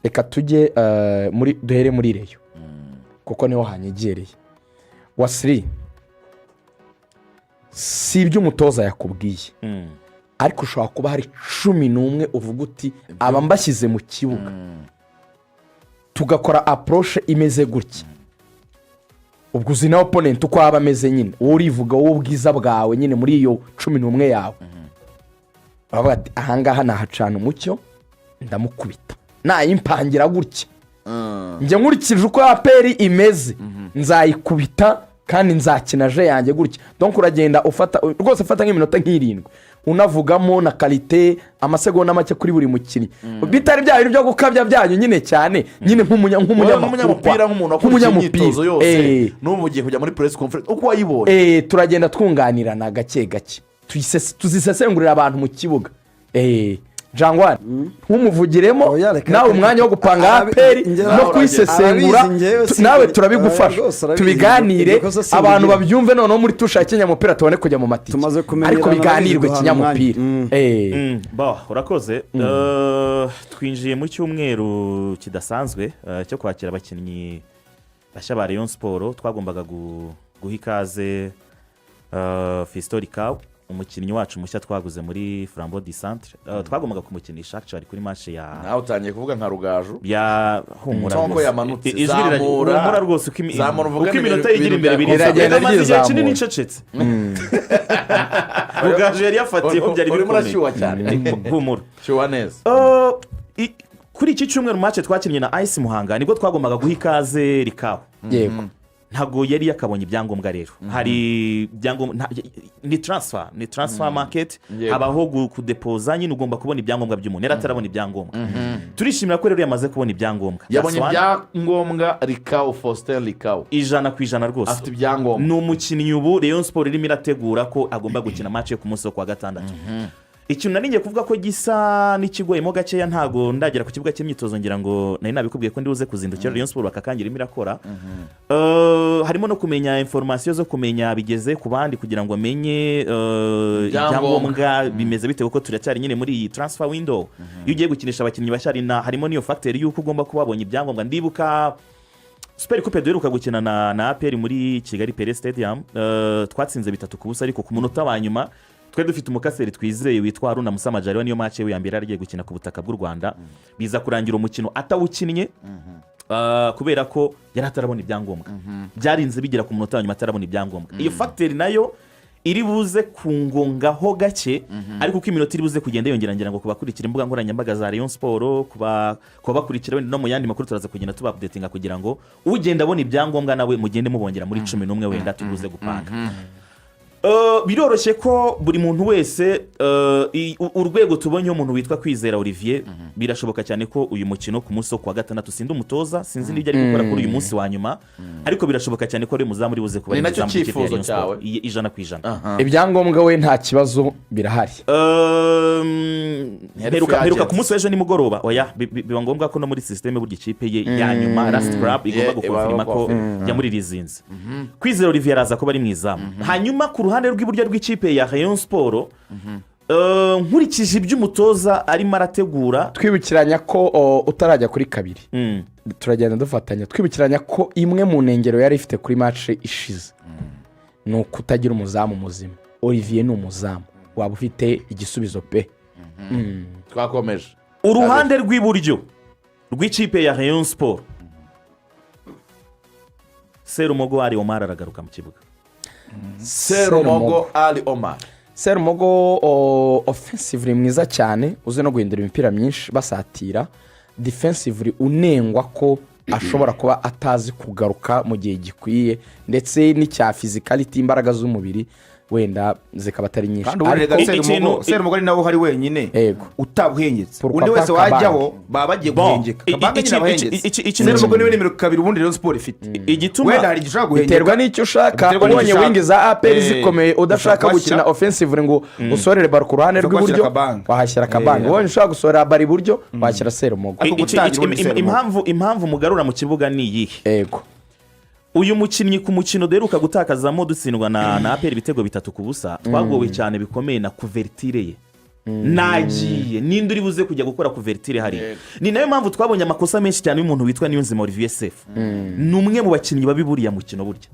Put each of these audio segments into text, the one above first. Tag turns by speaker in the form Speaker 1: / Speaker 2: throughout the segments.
Speaker 1: Reka tujye muri, duhere muri Rayon kuko niho hanyegereye. Wasiri, si ibyo umutoza yakubwiye, ariko ushobora kuba hari 11 uvuga uti: "Aba mbashyize mu kibuga, tugakora approche imeze gutya." Ubwo uzi na opponent uko waba ameze nyine, wowe urivuga wowe ubwiza bwawe nyine muri iyo 11 yawe, baravuga ati: "Ahangaha nahacana umucyo, ndamukubita, nayimpangira gutya, njye nkurikije uko APR imeze nzayikubita kandi nzakina jeu yanjye gutya." Donc uragenda ufata rwose, ufata nk'iminota nk'irindwi unavugamo na qualité, amasegonda make kuri buri mukinnyi, bitari bya bintu byo gukabya byanyu nyine cyane nyine nk'umunyamakuru
Speaker 2: nk'umunyamupira, nk'umuntu wakurikiye imyitozo yose, n'ubu mugiye kujya muri press conference uko wayibonye.
Speaker 1: Turagenda twunganirana gake gake, tuzisesengurira abantu mu kibuga. Jangwani, ntumuvugiremo.
Speaker 3: Oya, reka-
Speaker 1: Nawe umwanya wo gupanga APR no kuyisesengura,
Speaker 3: Arabizi, njyewe
Speaker 1: nawe turabigufasha.
Speaker 3: Oya, rwose arabizi.
Speaker 1: Tubiganire,
Speaker 3: Iryo kosa sindigira.
Speaker 1: abantu babyumve. Noneho muri tusha ya kinyamupira tubone kujya mu matike,
Speaker 3: Tumaze kumenyerana,
Speaker 1: ariko biganirwe
Speaker 3: arabizi, duhana
Speaker 1: kinyamupira.
Speaker 3: umwanya.
Speaker 4: Bo, urakoze. Twinjiye mu cyumweru kidasanzwe cyo kwakira abakinnyi bashya ba Rayon Sports. Twagombaga guha ikaze Fiston Rikawu, umukinnyi wacu mushya twaguze muri Flambeau du Centre. Twagombaga kumukinisha actually kuri match ya
Speaker 2: Nawe utangiye kuvuga nka Rugaju.
Speaker 4: Ya, humura
Speaker 2: Nsonko
Speaker 4: rwose.
Speaker 2: yamanutse.
Speaker 4: Ijwi
Speaker 2: Zamura.
Speaker 4: Humura rwose,
Speaker 2: Zamura uvuga
Speaker 4: uko iminota
Speaker 2: ibintu
Speaker 4: yigira imbere
Speaker 2: bya-
Speaker 4: biriza.
Speaker 1: Iragenda
Speaker 4: Amaze igihe
Speaker 1: ryizamura.
Speaker 4: kinini ncecetse. Rugaju yari yafatiyeho, byari
Speaker 2: Urimo
Speaker 4: bikomeye.
Speaker 2: urashyuha cyane.
Speaker 4: Humura.
Speaker 2: Shyuha neza.
Speaker 4: Kuri iki cyumweru, match twakinnye na AS Muhanga, nibwo twagombaga guha ikaze Rikawu. Ntabwo yari yakabonye ibyangombwa. Rero hari ibyangombwa, ni transfer market. Habaho kudepoza nyine, ugomba kubona ibyangombwa by'umuntu. Yari atarabona ibyangombwa. Turishimira ko rero yamaze kubona ibyangombwa.
Speaker 2: Yabonye
Speaker 4: That's one.
Speaker 2: ibyangombwa, Rikawu, Faustin Rikawu.
Speaker 4: 100% rwose.
Speaker 2: Afite ibyangombwa.
Speaker 4: Ni umukinnyi ubu Rayon Sports irimo irategura ko agomba gukina match yo ku munsi wo kuwa gatandatu. Ikintu nari ngiye kuvuga ko gisa n'ikigoyemo gakeya, ntabwo ndagera ku kibuga cy'imyitozo, ngira ngo nari nabikubwiye ko ndibuze kuzindukira Rayon Sports bakakangira irimo irakora. Harimo no kumenya information zo kumenya bigeze ku bandi kugira ngo amenye
Speaker 2: Ibyangombwa.
Speaker 4: ibyangombwa bimeze bite, kuko turacyari nyine muri iyi transfer window. Iyo ugiye gukinisha abakinnyi bashya, harimo n'iyo facteur y'uko ugomba kuba wabonye ibyangombwa. Ndibuka Super Coupe duheruka gukina na APR muri Kigali Pele Stadium, twatsinze 3-0, ariko ku munota wa nyuma twari dufite umukaseri twizeye witwa Haruna Musa Majaliwa. Niyo match ye ya mbere yari agiye gukina ku butaka bw'u Rwanda, biza kurangira umukino atawukinnye, kubera ko yari atarabona ibyangombwa. Byarinze bigera ku munota wa nyuma atarabona ibyangombwa. Iyo facteur nayo iri buze kungongaho gake, ariko uko iminota iri buze kugenda yongera, ngira ngo ku bakurikira imbuga nkoranyambaga za Rayon Sports, ku bakurikira wenda no mu yandi makuru, turaza kugenda tubaupdatinga kugira ngo ugenda abona ibyangombwa nawe mugende mubongera muri 11 wenda tubuze gupanga. Biroroshye ko buri muntu wese, urwego tubonyeho umuntu witwa Kwizera Olivier, birashoboka cyane ko uyu mukino ku munsi wo kuwa gatandatu, sindi umutoza, sinzi n'ibyo ari gukora kuri uyu munsi wa nyuma, ariko birashoboka cyane ko ari umuzamu uri buze kuba
Speaker 2: Ni
Speaker 4: ari
Speaker 2: nacyo
Speaker 4: umuzamu w'ikipe ya
Speaker 2: cyifuzo
Speaker 4: Rayon Sports.
Speaker 2: cyawe?
Speaker 4: 100%.
Speaker 1: Ibyangombwa we nta kibazo, birahari.
Speaker 4: Mperuka
Speaker 2: Free
Speaker 4: ku munsi w'ejo nimugoroba. Oya, biba ngombwa ko no muri système burya ikipe ye ya nyuma, last club, igomba gukonfirima ko yamuririzinze. Kwizera Olivier araza kuba ari mu izamu. Hanyuma ku ruhande rw'iburyo rw'ikipe ya Rayon Sports, nkurikije ibyo umutoza arimo arategura,
Speaker 1: Twibukiranya ko utarajya kuri kabiri, turagenda dufatanya, twibukiranya ko imwe mu ntengero yari ifite kuri match ishize ni ukutagira umuzamu muzima. Olivier ni umuzamu waba ufite igisubizo pe.
Speaker 2: Twakomeje.
Speaker 4: Uruhande rw'iburyo rw'ikipe ya Rayon Sports, Serumogo Ali Omar aragaruka mu kibuga.
Speaker 2: Serumogo Ali Omar.
Speaker 1: Serumogo, offensively mwiza cyane, uzi no guhindura imipira myinshi basatira. Defensively unengwa ko ashobora kuba atazi kugaruka mu gihe gikwiye, ndetse n'icya physicality, imbaraga z'umubiri wenda zikaba atari nyinshi.
Speaker 5: Kandi ubundi rega Serumogo, Serumogo ari nawe uhari wenyine utabuhengetse.
Speaker 1: Pourquoi
Speaker 5: Undi wese
Speaker 1: pas
Speaker 5: wajyaho baba bagiye
Speaker 4: Bon,
Speaker 5: guhengeka. Kabange nyine abahengetse. Serumogo niwe nimero 2 ubundi Rayon Sports ifite.
Speaker 4: Igituma
Speaker 5: Wenda hari igihe ushobora guhengeka.
Speaker 1: Biterwa n'icyo ushaka.
Speaker 5: Biterwa n'icyo
Speaker 1: Ubonye
Speaker 5: ushaka.
Speaker 1: wing za APR zikomeye, udashaka
Speaker 5: ushobora
Speaker 1: gukina offensive ngo usorere ballon ku ruhande
Speaker 5: Ushobora kuhashyira
Speaker 1: rw'iburyo,
Speaker 5: Kabange.
Speaker 1: wahashyira Kabange. Ubonye ushaka gusorera ballon iburyo, wahashyira Serumogo.
Speaker 5: Ariko gutangira ubundi Serumogo.
Speaker 4: Impamvu mugarura mu kibuga ni iyihe? Uyu mukinnyi, ku mukino duheruka gutakazamo dutsindwa na APR ibitego 3-0, twagowe cyane bikomeye na couverture ye. Nagiye, ninde uri buze kujya gukora couverture hariya? Ni nayo mpamvu twabonye amakosa menshi cyane y'umuntu witwa Niyonzima Olivier Sefu. Ni umwe mu bakinnyi babi buriya mukino burya.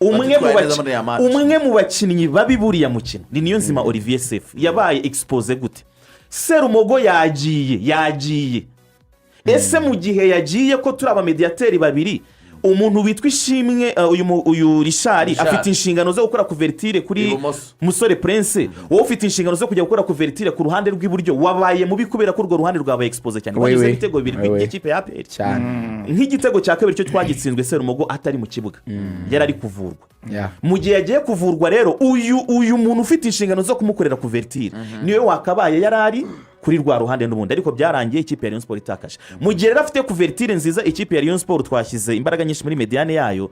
Speaker 4: Umwe mu
Speaker 2: Batitwaye neza muri aya match.
Speaker 4: Umwe mu bakinnyi babi buriya mukino ni Niyonzima Olivier Sefu. Yabaye exposé gute? Serumogo yagiye, yagiye. Ese mu gihe yagiye, ko turi abamediyateri babiri, umuntu witwa Ishimwe, uyu Richard
Speaker 2: Richard.
Speaker 4: afite inshingano zo gukora couverture kuri
Speaker 2: Ibumoso.
Speaker 4: Musore Prince, wowe ufite inshingano zo kujya gukora couverture ku ruhande rw'iburyo, wabaye mubi kubera ko urwo ruhande rwabaye exposé cyane.
Speaker 1: Oui,
Speaker 4: Rwanyuze
Speaker 1: oui.
Speaker 4: ibitego bibiri
Speaker 1: Oui, oui.
Speaker 4: by'ikipe ya APR.
Speaker 1: Cyane.
Speaker 4: Nk'igitego cya kabiri cyo twagitsinzwe Serumogo atari mu kibuga, yari ari kuvurwa. Mu gihe yagiye kuvurwa rero, uyu muntu ufite inshingano zo kumukorera couverture niwe wakabaye yari ari kuri rwa ruhande n'ubundi, ariko byarangiye ikipe ya Rayon Sports itakaje. Mu gihe rero afite couverture nziza ikipe ya Rayon Sports, twashyize imbaraga nyinshi muri médiane yayo.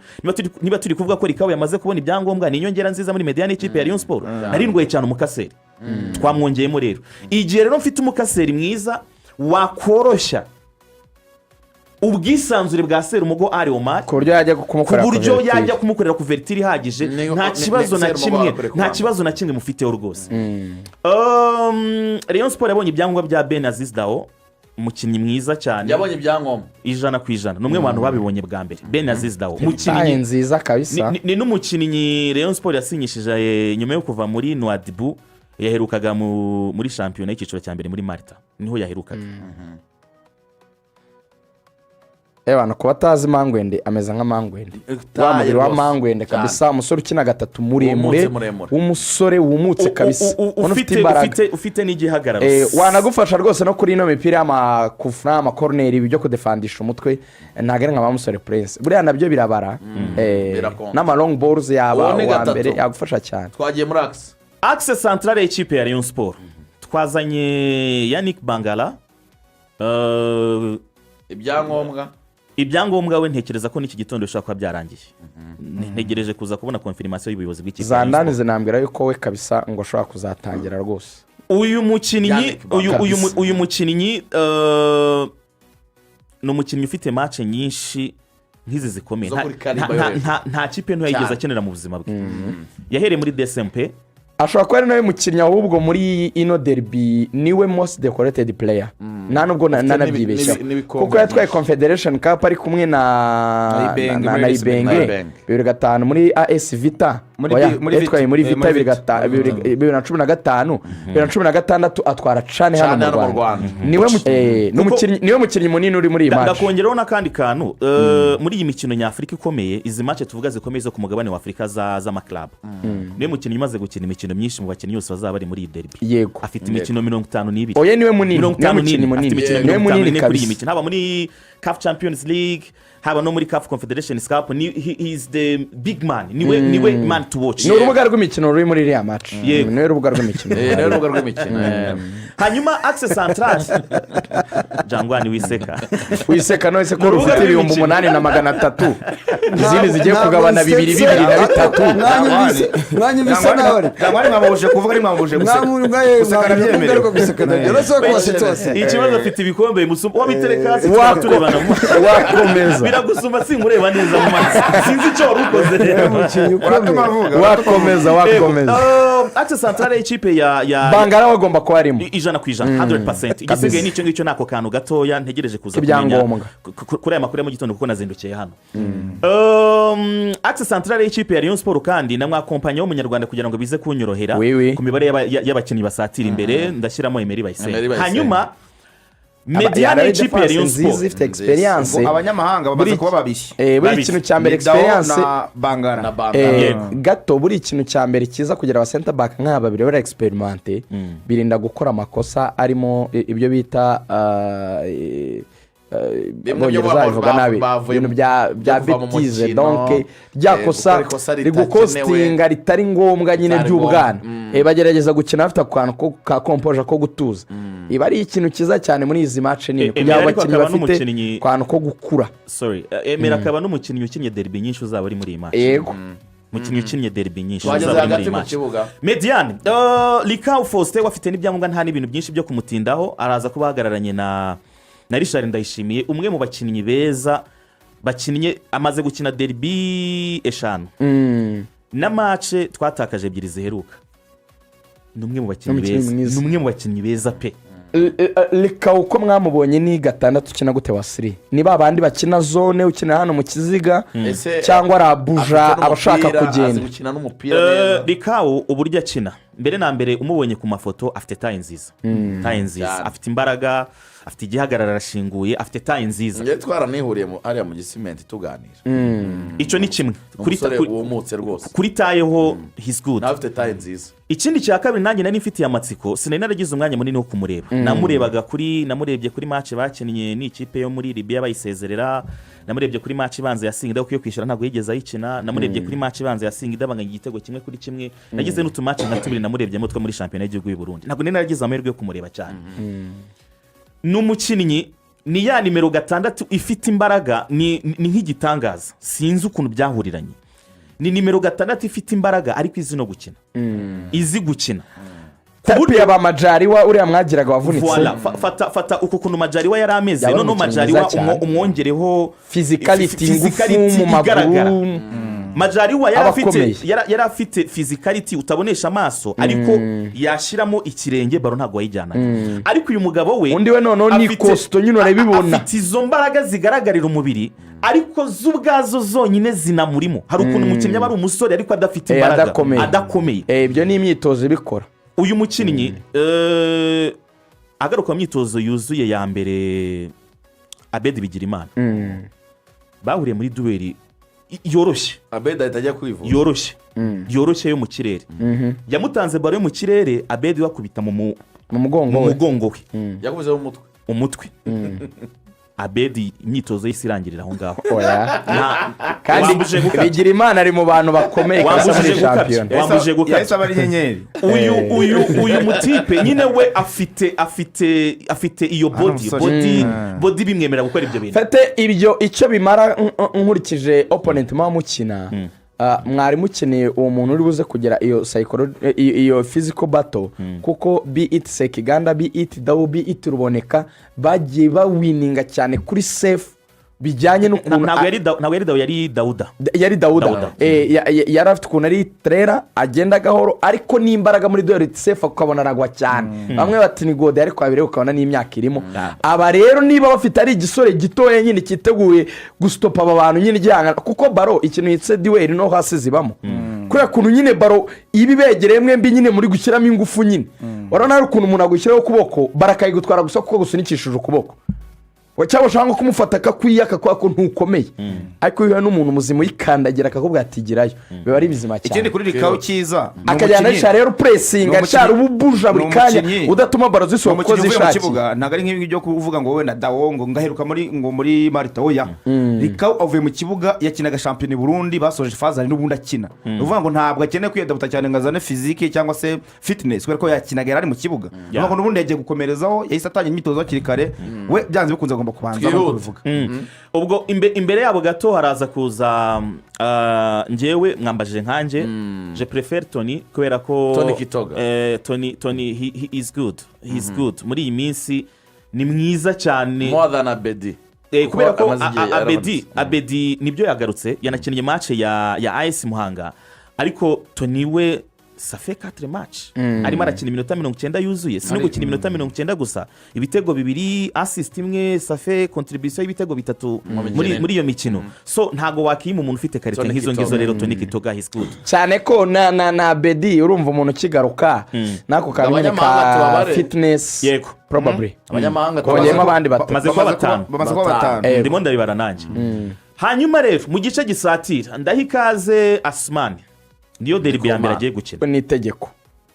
Speaker 4: Niba turi kuvuga ko Rikawe yamaze kubona ibyangombwa, ni inyongera nziza muri médiane y'ikipe ya Rayon Sports. Nari ndwaye cyane umukaseri, twamwongeyemo rero. Igihe rero mfite umukaseri mwiza wakoroshya ubwisanzure bwa Serumogo Ali Omar,
Speaker 1: ku buryo yajya
Speaker 4: ku
Speaker 1: kumukorera
Speaker 4: buryo
Speaker 1: couverture.
Speaker 4: yajya kumukorera couverture ihagije, nta kibazo na
Speaker 2: Serumogo
Speaker 4: kimwe,
Speaker 2: wakore
Speaker 4: nta
Speaker 2: ku
Speaker 4: kibazo na kimwe mufiteho rwose. Rayon Sports yabonye ibyangombwa bya Ben Aziz Dao, umukinnyi mwiza cyane.
Speaker 2: Yabonye ibyangombwa.
Speaker 4: 100%, ni umwe mu bantu babibonye bwa mbere, Ben Aziz Dao.
Speaker 1: Taille
Speaker 4: Umukinnyi
Speaker 1: nziza kabisa.
Speaker 4: ni n'umukinnyi Rayon Sports yasinyishije nyuma yo kuva muri Nouadhibou. Yaherukaga muri shampiyona y'icyiciro cya mbere muri Malta, niho yaherukaga.
Speaker 1: Ewana, kuba atazi Mangwende, ameze nka Mangwende, wa mubiri wa
Speaker 2: rwose.
Speaker 1: Mangwende
Speaker 2: Cyane.
Speaker 1: kabisa, umusore ukina gatatu muremure.
Speaker 2: Wumutse muremure.
Speaker 1: W'umusore wumutse kabisa, ubona ufite imbaraga.
Speaker 4: Ufite n'igihagararo.
Speaker 1: Wanagufasha rwose no kuri ino mipira y'amakufura, amakoroneri, ibi byo kudefandisha umutwe. Ntabwo ari nka ba Musore Prince, buriya nabyo birabara.
Speaker 2: Birakonta.
Speaker 1: N'ama long balls yaba
Speaker 2: Uwo ni
Speaker 1: uwa
Speaker 2: gatatu.
Speaker 1: mbere, yagufasha cyane.
Speaker 2: Twagiye muri axe.
Speaker 4: Axe centrale y'ikipe ya Rayon Sports, twazanye Yannick Bangala.
Speaker 2: Ibyangombwa.
Speaker 4: Ibyangombwa we ntekereza ko n'iki gitondo bishobora kuba byarangiye. Ntegereje kuza kubona confirmation y'ubuyobozi bw'ikipe ya
Speaker 1: Za
Speaker 4: Rayon
Speaker 1: ndani
Speaker 4: Sports.
Speaker 1: zinambwira yuko we kabisa ngo ashobora kuzatangira rwose.
Speaker 4: Uyu mukinnyi
Speaker 2: Yannick Bangala.
Speaker 4: uyu mukinnyi ni umukinnyi ufite match nyinshi nk'izi zikomeye.
Speaker 2: Zo kuri calibre yo hejuru.
Speaker 4: Nta kipe nto yigeze
Speaker 2: Cyane.
Speaker 4: akenera mu buzima bwe. Yahereye muri DSMP.
Speaker 1: Ashobora kuba ari nawe mukinnyi ahubwo muri ino derby niwe most decorated player, nta nubwo nanabyibeshyaho,
Speaker 2: n'ibikombe
Speaker 1: kuko yatwaye
Speaker 2: byinshi.
Speaker 1: Confederation Cup ari kumwe na
Speaker 5: Na Ibenge
Speaker 1: na
Speaker 5: muri
Speaker 1: na
Speaker 5: AS
Speaker 1: Ibenge.
Speaker 2: Na Ibenge.
Speaker 1: 2005 muri AS Vita.
Speaker 5: Muri
Speaker 1: Oya,
Speaker 5: muri
Speaker 1: yatwaye
Speaker 5: Vita.
Speaker 1: muri Vita
Speaker 5: Muri
Speaker 1: bibiri
Speaker 5: Vita.
Speaker 1: 2015, 2016 atwara CHAN hano
Speaker 2: CHAN
Speaker 1: mu
Speaker 2: hano mu
Speaker 1: Rwanda.
Speaker 2: Rwanda.
Speaker 1: Niwe mukinnyi munini uri muri iyi match.
Speaker 4: Ndakongeraho n'akandi kantu. Muri iyi mikino nyafurika ikomeye, izi match tuvuga zikomeye zo ku mugabane wa Afurika z'ama club, niwe mukinnyi umaze gukina imikino myinshi mu bakinnyi bose bazaba bari muri iyi derby. Afite imikino 52.
Speaker 1: Oya, niwe munini,
Speaker 4: mirongo
Speaker 1: niwe
Speaker 4: itanu
Speaker 1: mukinnyi
Speaker 4: n'ine.
Speaker 1: munini,
Speaker 4: Afite imikino
Speaker 1: niwe
Speaker 4: mirongo itanu
Speaker 1: munini
Speaker 4: n'ine kuri iyi
Speaker 1: kabisa.
Speaker 4: mikino, haba muri CAF Champions League, haba no muri CAF Confederation Cup. Ni he is the big man, niwe man to watch.
Speaker 1: Ni urubuga rw'imikino ruri muri iriya match. Niwe rubuga rw'imikino.
Speaker 2: Niwe rubuga rw'imikino.
Speaker 4: Hanyuma axe central, Jangwani, wiseka.
Speaker 1: Wiseka none se ko
Speaker 4: Ni urubuga
Speaker 1: rufite ibihumbi
Speaker 4: rw'imikino.
Speaker 1: 8,300, izindi zigiye
Speaker 3: Ntabwo
Speaker 1: kugabana bibiri
Speaker 3: nsetse.
Speaker 1: bibiri na bitatu.
Speaker 3: Mwanyumvise nawe.
Speaker 5: Jangwani, mwamubujije kuvuga, ari mwamubujije guseka. Guseka arabyemerewe.
Speaker 3: Ngaruka guseka nabyo uretse ko wasetse waseka.
Speaker 4: Ikibazo, afite ibikombe bimusumba, wabitereka hasi tukaba turebana mu maso.
Speaker 1: Wakomeza.
Speaker 4: Biragusumba, sinkureba neza mu maso, sinzi icyo wari ukoze rero.
Speaker 3: Umukinnyi
Speaker 5: Uratuma
Speaker 3: ukomeye.
Speaker 5: avuga.
Speaker 1: Wakomeza, wakomeza.
Speaker 4: Axe centrale y'ikipe ya
Speaker 1: Bangara bagomba kuba arimo.
Speaker 4: 100%, 100%. Igisigaye ni icyo ngicyo, ni ako kantu gatoya ntegereje kuza
Speaker 1: Ibyangombwa.
Speaker 4: kuri aya makuru ya mu gitondo, kuko nazindukiye hano. Axe centrale y'ikipe ya Rayon Sports kandi na mwakompanya w'umunyarwanda kugira ngo bize kunyorohera
Speaker 1: Oui, oui.
Speaker 4: ku mibare y'abakinnyi basatira imbere, ndashyiramo Emery
Speaker 2: Emery
Speaker 4: Bayisenge.
Speaker 2: Bayisenge.
Speaker 4: Hanyuma médiane y'ikipe ya Rayon
Speaker 1: nziza
Speaker 4: Sports
Speaker 1: ifite experience.
Speaker 5: Ubwo abanyamahanga bamaze kuba babiri.
Speaker 1: Buri
Speaker 4: Babiri.
Speaker 1: kintu cya mbere
Speaker 5: Ni Dao
Speaker 1: experience.
Speaker 5: na Bangara.
Speaker 2: Na Bangara.
Speaker 1: Gato, buri kintu cya mbere cyiza kugira aba center back nk'aba babiri bari expérimenté, birinda gukora amakosa arimo ibyo bita
Speaker 2: Bimwe byo
Speaker 1: Abongereza babivuga nabi,
Speaker 2: bavuye
Speaker 1: ibintu bya
Speaker 2: byo kuva mu
Speaker 1: bêtises,
Speaker 2: mukino,
Speaker 1: donc rya kosa
Speaker 2: gukora ikosa ritakenewe.
Speaker 1: rigukostinga ritari ngombwa nyine
Speaker 2: Ritari
Speaker 1: ry'ubwana.
Speaker 2: ngombwa.
Speaker 1: Bagerageza gukina bafite akantu ka composure ko gutuza, iba ari ikintu cyiza cyane muri izi match nini kugira ngo
Speaker 4: Emery ariko
Speaker 1: abakinnyi
Speaker 4: akaba
Speaker 1: bafite
Speaker 4: n'umukinnyi
Speaker 1: akantu ko gukura.
Speaker 4: Sorry, Emery akaba n'umukinnyi ukinnye derby nyinshi uzaba uri muri iyi match. Umukinnyi ukinnye derby nyinshi
Speaker 2: Twageze
Speaker 4: uzaba uri muri
Speaker 2: hagati
Speaker 4: iyi
Speaker 2: mu
Speaker 4: match.
Speaker 2: kibuga.
Speaker 4: Médiane, Rikawu Faustin we afite n'ibyangombwa, nta n'ibintu byinshi byo kumutindaho. Araza kuba ahagararanye na Richard Ndayishimiye, umwe mu bakinnyi beza bakinnye, amaze gukina derby eshanu na match twatakaje ebyiri ziheruka. Ni umwe mu bakinnyi
Speaker 1: Ni umukinnyi
Speaker 4: beza.
Speaker 1: mwiza.
Speaker 4: Ni umwe mu bakinnyi beza pe.
Speaker 1: Reka, uko mwamubonye ni gatandatu ukina gute wa siri? Ni ba bandi bakina zone, ukina hano mu kiziga
Speaker 2: Ese
Speaker 1: cyangwa arabuja
Speaker 2: afite
Speaker 1: aba ashaka
Speaker 2: n'umupira, azi
Speaker 1: kugenda?
Speaker 2: gukina n'umupira neza.
Speaker 4: Rikawu, uburyo akina, mbere na mbere umubonye ku mafoto, afite taille nziza, taille nziza.
Speaker 2: Cyane.
Speaker 4: Afite imbaraga, afite igihagararo, arashinguye, afite taille nziza.
Speaker 2: Njye twaranihuriye hariya mu Gisimenti tuganira.
Speaker 4: Icyo ni kimwe. Kuri
Speaker 2: Umusore wumutse rwose.
Speaker 4: Kuri taille ho he's good.
Speaker 2: Nawe afite taille nziza.
Speaker 4: Ikindi cya kabiri, nanjye nari mfitiye amatsiko, sinari naragize umwanya munini wo kumureba. Namurebaga kuri namurebye kuri match bakinnye n'ikipe yo muri Libiya bayisezerera, namurebye kuri match ibanza ya Singida, kuko iyo kwishyura ntabwo yigeze ayikina. Namurebye kuri match ibanza ya Singida banganya igitego 1-1. Nagize n'utu match nka tubiri namurebyemo two muri shampiyona y'igihugu y'u Burundi. Ntabwo nari naragize amahirwe yo kumureba cyane. Ni umukinnyi, ni ya nimero 6 ifite imbaraga, ni nk'igitangaza, sinzi ukuntu byahuriranye. Ni nimero 6 ifite imbaraga ariko izi no gukina, izi gukina.
Speaker 1: Type ya ba Majariwa uriya mwagiraga wavunitse.
Speaker 4: Voilà, fata uku kuntu Majariwa yari ameze.
Speaker 1: Yaba ari
Speaker 4: Noneho
Speaker 1: umukinnyi
Speaker 4: Majariwa
Speaker 1: mwiza cyane.
Speaker 4: umwongereho
Speaker 1: physicality, ingufu
Speaker 4: physicality
Speaker 1: mu
Speaker 4: igaragara.
Speaker 1: maguru.
Speaker 4: Majariwa yari
Speaker 1: Aba
Speaker 4: afite
Speaker 1: akomeye.
Speaker 4: yari afite physicality utabonesha amaso, ariko yashyiramo ikirenge ballon ntabwo wayijyanaga. Ariko uyu mugabo we
Speaker 1: Undi we noneho ni costaud nyine, urabibona.
Speaker 4: Afite izo mbaraga zigaragarira umubiri, ariko zo ubwazo zonyine zinamurimo. Hari ukuntu umukinnyi aba ari umusore ariko adafite imbaraga,
Speaker 1: adakomeye.
Speaker 4: Adakomeye.
Speaker 1: Ibyo ni imyitozo ibikora.
Speaker 4: Uyu mukinnyi agaruka mu myitozo yuzuye ya mbere, Abedi Bigirimana bahuriye muri duel yoroshye.
Speaker 2: Abedi ahita ajya kwivuza.
Speaker 4: Yoroshye, yoroshye yo mu kirere. Yamutanze ballon yo mu kirere, Abedi bakubita
Speaker 1: mu mugongo
Speaker 4: mu
Speaker 1: we.
Speaker 4: Mugongo we.
Speaker 2: Yakubizeho umutwe.
Speaker 4: Umutwe. Abedi imyitozo ye irangirira aho ngaho.
Speaker 1: Oya. Kandi
Speaker 4: Wambuje gukabya.
Speaker 1: Bigirimana ari mu bantu bakomeye kabisa muri
Speaker 4: Wambujije gukabya.
Speaker 1: shampiyona.
Speaker 4: Wambuje gukabya.
Speaker 5: Yahise aba ari inyenyeri.
Speaker 4: Uyu mutipe nyine we afite iyo body
Speaker 5: umusore.
Speaker 4: Body, body bimwemerera gukora ibyo bintu.
Speaker 1: Fate ibyo icyo bimara, nkurikije opponent muba mukina, mwari mukeneye uwo muntu uri buze kugira iyo iyo physical battle, kuko be it Sekiganda, be it Dawu, be it Ruboneka, bagiye bawininga cyane kuri safe bijyanye n'ukuntu
Speaker 4: Ntabwo yari Dawu, yari Dawuda.
Speaker 1: Yari Dawuda.
Speaker 4: Dawuda.
Speaker 1: Yari afite ukuntu ari trera, agenda gahoro ariko n'imbaraga muri duel safe, ukabona aragwa cyane. Bamwe bati ni gode, ariko wabireba ukabona n'imyaka irimo. Aba rero niba bafite ari igisore gitoya nyine cyiteguye gusitopa aba bantu nyine igihangana, kuko ballon ikintu yitse duel no hasi zibamo, kubera ukuntu nyine ballon iba ibegereye mwembi nyine muri gushyiramo ingufu nyine. Urabona hari ukuntu umuntu agushyiraho ukuboko, barakayigutwara gusa kuko gusunikishije ukuboko, cyangwa ushobora nko kumufata akakwiyaka kubera ko ntukomeye, ariko iyo uhuye n'umuntu muzima uyikandagira akakubwira ati girayo, biba ari bizima cyane.
Speaker 5: Ikindi kuri Rikawu cyiza ni
Speaker 1: Akajyana
Speaker 5: umukinnyi-
Speaker 1: Richard rero puresinga,
Speaker 5: Ni
Speaker 1: Richard ububuja buri
Speaker 5: ni
Speaker 1: kanya, udatuma ballon
Speaker 5: ni
Speaker 1: zisohoka uko
Speaker 5: umukinnyi uvuye mu
Speaker 1: zishakiye.
Speaker 5: kibuga, ntabwo ari nk'ibi byo kuvuga ngo wenda Dawo ngo ngaheruka muri Marita. Oya, Rikawu avuye mu kibuga, yakinaga shampiyona i Burundi, basoje fazari n'ubundi akina. Ni ukuvuga ngo ntabwo akeneye kwiyadaputa cyane ngo azane physique cyangwa se fitness, kubera ko yakinaga, yari ari mu kibuga. Ni ukuvuga ngo n'ubundi yagiye gukomerezaho, yahise atangira imyitozo hakiri kare. We byanze bikunze agomba kubanza nk'uko
Speaker 2: Twihute.
Speaker 5: bivuga.
Speaker 4: Ubwo imbere yabo gato haraza kuza njyewe mwambajije nkanjye, je préfère Tony kubera ko
Speaker 2: Tony Kitoga.
Speaker 4: Tony he is good, he is good. Muri iyi minsi ni mwiza cyane.
Speaker 2: More than Abedi.
Speaker 4: Kubera ko
Speaker 2: amaze igihe
Speaker 4: Abedi
Speaker 2: yaravunitse.
Speaker 4: Abedi nibyo yagarutse, yanakinnye match ya AS Muhanga, ariko Tony we ça fait 4 match arimo arakina iminota 90 yuzuye. Si no gukina iminota 90 gusa, ibitego bibiri, assist imwe, ça fait contribution y'ibitego bitatu muri
Speaker 2: mikino.
Speaker 4: muri iyo mikino. So ntabwo wakiyima umuntu ufite qualité
Speaker 2: Tony
Speaker 4: nk'izo
Speaker 2: Kitoga.
Speaker 4: ngizo. Rero Tony Kitoga, he's good.
Speaker 1: Cyane ko na Bedi, urumva umuntu ukigaruka n'ako kantu nyine
Speaker 2: Abanyamahanga
Speaker 1: ka
Speaker 2: tubabare.
Speaker 1: fitness.
Speaker 4: Yego.
Speaker 1: Probably
Speaker 2: Abanyamahanga
Speaker 1: Kongeyemo
Speaker 2: tubaze.
Speaker 1: abandi batatu.
Speaker 4: Bamaze kuba batanu.
Speaker 5: Bamaze kuba
Speaker 2: Batanu.
Speaker 5: batanu.
Speaker 4: Ndimo ndabibara nanjye. Hanyuma rero mu gice gisatira ndaha ikaze Asumani, niyo derby ya mbere agiye gukina.
Speaker 1: Ni itegeko.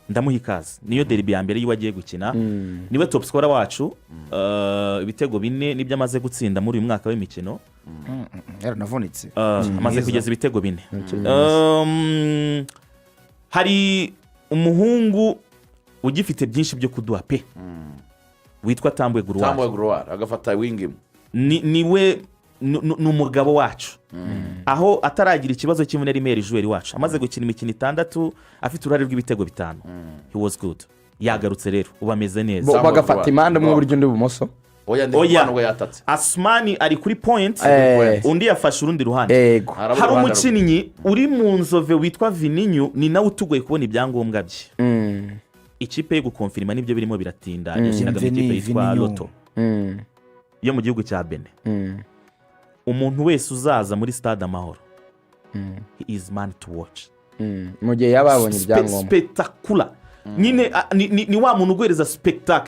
Speaker 4: Ndamuha ikaze, niyo derby ya mbere yiwe agiye gukina. Niwe top scorer wacu, ibitego 4 nibyo amaze gutsinda muri uyu mwaka w'imikino.
Speaker 5: Yaranavunitse.
Speaker 4: Amaze kugeza ibitego 4. Hari umuhungu ugifite byinshi byo kuduha pe, witwa Tambwe Guruwari.
Speaker 2: Tambwe Guruwari agafata wing imwe.
Speaker 4: Niwe ni umugabo wacu, aho ataragira ikibazo cy'imvune ari meilleur joueur wacu. Amaze gukina imikino itandatu afite uruhare rw'ibitego 5. He was good. Yagarutse rero, ubu ameze neza.
Speaker 1: Bo bagafata
Speaker 2: Guruwari.
Speaker 1: impande umwe iburyo undi ibumoso.
Speaker 2: Oya, ndi
Speaker 4: Oya.
Speaker 2: kumwana ngo yatatse.
Speaker 4: Asumani ari kuri point, undi yafashe urundi ruhande.
Speaker 1: Yego.
Speaker 2: Harabura
Speaker 4: Hari
Speaker 2: uruhande.
Speaker 4: umukinnyi uri mu Nzove witwa Vininyu, ni nawe utugoye kubona ibyangombwa bye. Ikipe yo gukonfirima nibyo birimo biratinda. Yakinaga mu ikipe
Speaker 5: Bienvenue,
Speaker 4: yitwa
Speaker 5: Vinio.
Speaker 4: Loto yo mu gihugu cya Benin. Umuntu wese uzaza muri Stade Amahoro, he is man to watch.
Speaker 1: Mu gihe yaba yabonye ibyangombwa.
Speaker 4: Spectacular nyine, ni wa muntu uguhereza spectacle.